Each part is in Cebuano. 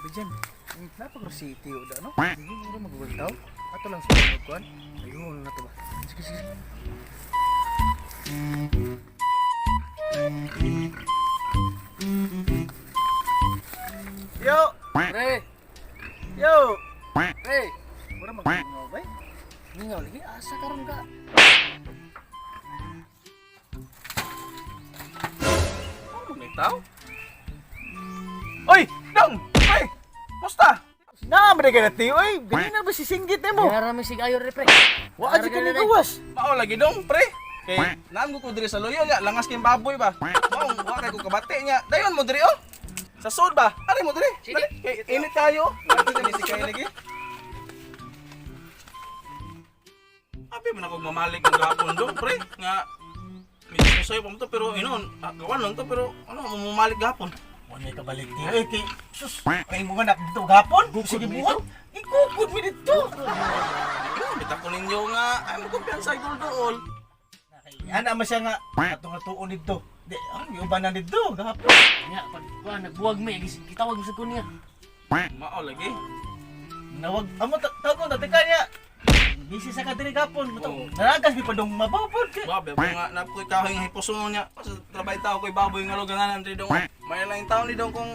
Bijan, napagro city o da, no? Sige, mura magultaw. Ato lang sa mga kuan. Ayun na to ba? Sige, sige. Yo! Pre! Yo! Pre! Mura magultaw ba? Mingaw lagi asa karon ka. Oh, may tao. Oy, dong! Pre! Musta? Na, man ka na tiyo, oy. Ganyan na ba si Singgit eh mo? Yara mi sig ayo re pre. Wa adyo ka ni gawas. Mao lagi dong, pre. Kay naan ko diri sa loyo nya, langas kay baboy ba. Mao wa kay ko kabati nya. Dayon mo diri oh. Sa sud ba? Ari mo diri. Dali, kay init kayo. Dali diri si kay lagi. Abi man ako mamalik ng gapon dong, pre. Nga medyo sayo pa mo to pero inon, gawan lang to pero ano mamalik gapon. Wa may kabalik tiyo, eh. Kay, sus, ay mo anak dito gapon. Sige buhat. Ikukod mi dito. Inon, bitaw ko ninyo nga ay mo kumpiyansa idol dool. Ana man siya nga atong atuon dito. Di, ang uban na dito gapon. Nya pag kuan nagbuwag mi gitawag mi sa kunya. Mao lagi. Nawag amo tawag ko tika niya. Busy sa kadiri gapon. Oo. Naragas mi padong mabawpod kay. Babe, ako nga napoy kahoy nga hipuson niya. Sa trabaho tao ko'y baboy nga luganganan diri dong. May lang taon ni dong kung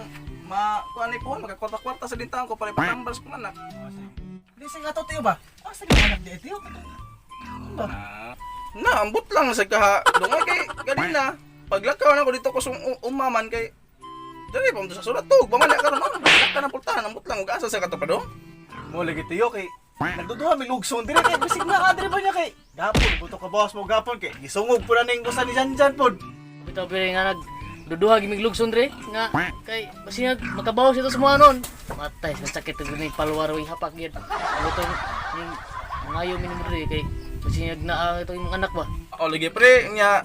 ma kuan ni kuan magkakwarta-kwarta sa din taon ko para ipatambal sa kong anak. Di sa ato tiyo ba? Asa ni anak di tiyo? Ano ba? Na, ambot lang sa kaha. Dong ay kay ganina. Paglakaw na ko dito ko sung umaman kay diri pa mo to sa sulat tug pa man na karon oh. Laka na pultahan ambot lang ug asa sa kato pa dong. Mo lagi tiyo kay nagduduha mi lugson diri kay bisig na ka diri ba niya kay gapon buto ka boss mo gapon kay gisungog po na ning usa ni Janjan pod. Bitaw pre nga nag duduha gimig lugson re nga kay basin makabaw siya to sa mga nun. Matay sa sakit ug ni palwar wi hapak gyud. Buto yung ngayo mi nimo dre kay basin naa ito imong anak ba. O lagi pre nya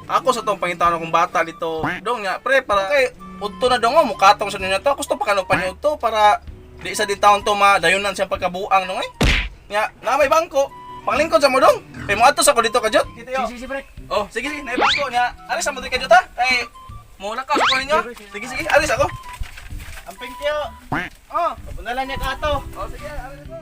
ako sa tong pangitan akong bata dito. Dong nya pre para kay udto na dong oh, mukatong sa ninyo to. Gusto pa kano paniudto para di sa din taon to madayunan siyang pagkabuang dong eh. Nya na may bangko. Panglingkod sa mo dong. Kay mo adto sa ko dito kajot. Dito yo. Sige sige pre. Oh, sige sige, na bangko nya. Aris sa mo dito kajot ha. Kay mo lakaw sa ko ninyo. Sige sige, aris ako. Amping tiyo. Oh, Papunala niya ka ato. oh sige, aris ako.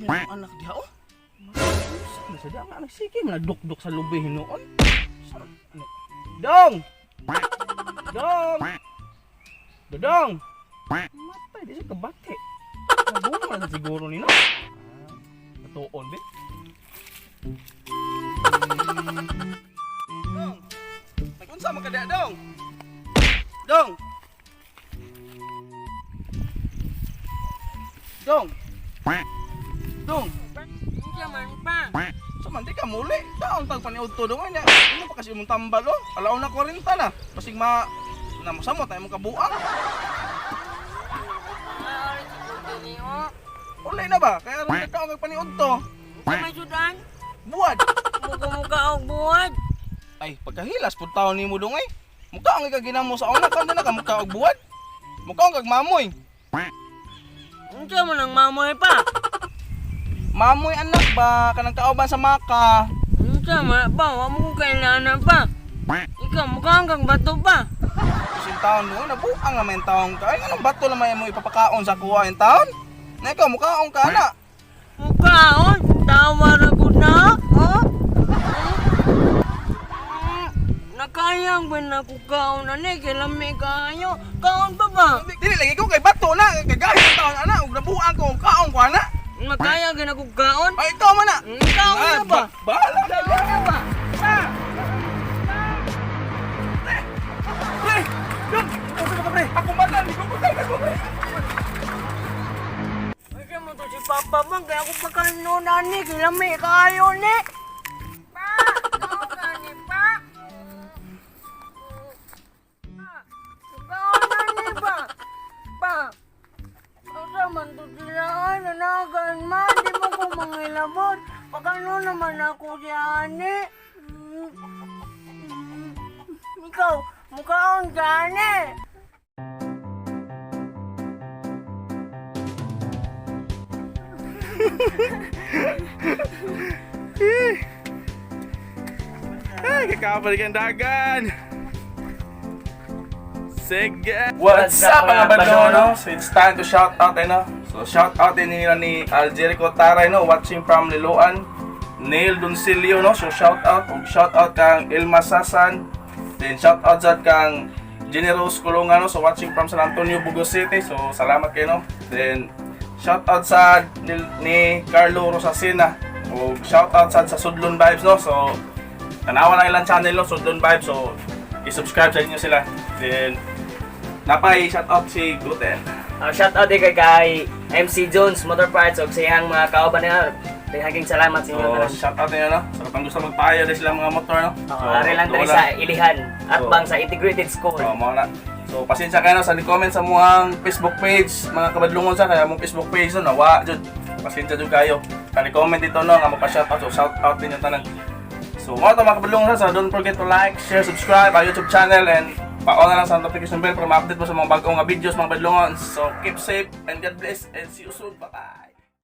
Oh, anak diha oh. Ano sa diha nga anak sige nagdukduk sa lubi hinuon. Ano? Dong. Dong. Dodong. Matay di siya kabate. Nabunga na siguro nino. Natuon be. Dong. Nagunsa man ka diha, Dong? Dong. Dong. Dong. Unsa man pa? Sa man di ka muli. Taon tag paniudto dong nya. Imo pa kasi imong tambal oh. Alaw na 40 na. Basig ma namasamo tayo mong kabuang. Ay, siguro niyo. Uli na ba? Kaya ron ka kag paniudto. Unsa man sudan? Buwad. Muga-muga og buwad. Ay, pagkahilas pud taon nimo dong ay. Mukha ang ikaginamo sa una kan na ka mukha og buwad. Mukha ang kag mamoy. Unsa man ang mamoy pa? Mamoy anak ba kanang kauban sa maka. Unsa man pa? Wa mo ko kailangan pa. Ikaw mukha kang bato pa. Kasi taon dong nabuang naman yung taon ka. Ay anong bato naman mo ipapakaon sa kuha yung taon? Na ikaw mukhaon ka na. Mukhaon, tawa ra gud na. Oh? Nakayang ba na ko kaon ani kay lami kaayo? Kaon pa ba? Dili lagi ko kay bato na kagahi ang taon ana ug nabuang ko kaon ko ana. Makaya gyud ako kaon? Ay ikaw man na. Kaon na ba? Bahala. Kaon na ba? Pre! Dong! Ano ba ka pre? Ako mata, hindi ko kaya ko pre. Kasi mo to si Papa bang, kaya ako pagkanon ani, kay lami kaayo ni. Pa! Kaon ka ni pa! Pa! Kaon na ni pa! Pa! Asa man to sila ay, nanagan man, di mo ko mangilabot. Pagkano naman ako si ani? Ikaw, Mukaon gani. Ay, kakabalik ang dagan. Sige. What's up, mga badlo, no? So it's time to shout out, eh, no? So shout out din nila ni Al Jericho Taray, no? Watching from Liloan. Neil Doncilio, no? So shout out. Ug shout out kang Ilma Sasan. Then shout out sad kang Generous Kulungan, no? So watching from San Antonio, Bugo City. So salamat kayo, no? Then shout out sa ni Carlo Rosasina. Ug shout out sad sa Sudlon Vibes, no? So tanawa lang ilang channel, no? Sudlon Vibes. So i-subscribe sa inyo sila. Then napay shout out si Guten. Shout out din kay MC Jones Motor Parts ug sa iyang mga kauban niya. Daghang salamat sa inyo So tanan. shout out niyo, no? Sa katong gusto magpaayo din sila mga motor, no? So, Ari lang diri doon sa Ilihan at So, bang sa Integrated School. So, mao na. So, pasensya kayo, no, sa ni-comment sa muang Facebook page, mga kabadlungon sa kaya mong Facebook page, no, nawa jud. Pasensya jud kayo. Sa ni-comment dito, no, nga magpa-shout out, so shout out din yung tanan. So, mao to, mga kabadlungon sa, so don't forget to like, share, subscribe our YouTube channel and pa-on na lang sa notification bell para ma-update mo sa mga bagong nga videos, mga badlungon. So, keep safe and God bless and see you soon. Bye-bye.